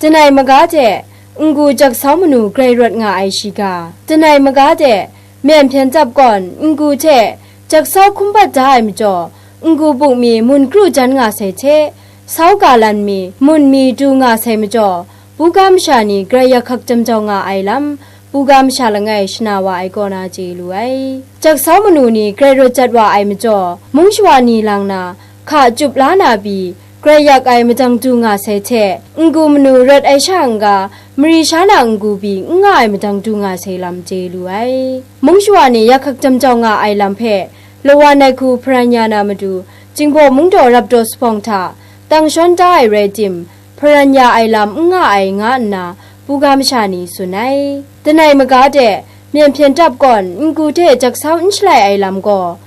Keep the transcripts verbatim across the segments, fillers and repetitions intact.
Danai maga de, n-gu jaksau manu grai rawt nga ai shiga. Danai maga de, myen hpyen tap gawn n-gu hte jaksau hkum bat da ai majaw, n-gu buk mi mun kru jan nga sai hte, sau ka lan mi mun mi du nga sai majaw, buga masha ni grai yak hkak jam jau nga ai lam, buga masha langai shana wa ai kaw na chye lu ai. Jaksau manu ni grai rawt jat wa ai majaw, mung shawa ni lang na, hka chyup la na pyi, grai yak ai madang du nga sai hte, n-gu manu rawt ai sha n-ga, mari sha na n-gu pyi n nga ai madang du nga sai lam chye lu ai. Mung shawa ni yak hkak jam jau nga ai lam hpe, lawan ai hku hparan ya na matu, Jingbaw mungdaw rapdaw sahpawng hta, tang shawn da ai rai tim, hparan ya ai lam n nga ai, nga nna, buga masha ni tsun ai. Danai maga de, myen hpyen tap gawn n-gu hte jaksau n shalai ai lam gaw,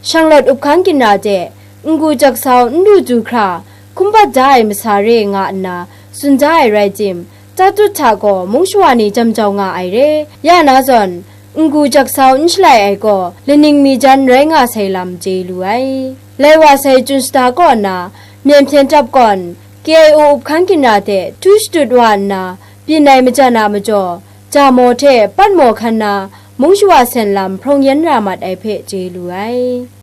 shanglawt up hkang ginra de, n-gu jaksau n lu du hkra, hkum bat da ai masa re nga nna, tsun da ai rai tim, tatut hta gaw mung shawa ni jam jau nga ai re, ya na zawn, n-gu jaksau n shalai ai gaw, laning mi jan rai nga sai lam chye lu ai. Lai wa sai Jun shata kaw na, myen hpyen tap gawn, K I O up hkang ginra de htu shatut wa nna, byin ai majan a majaw, ja maw hte pat maw hkan na, mung shawa sen lam hprawng yan ra mat ai hpe chye lu ai.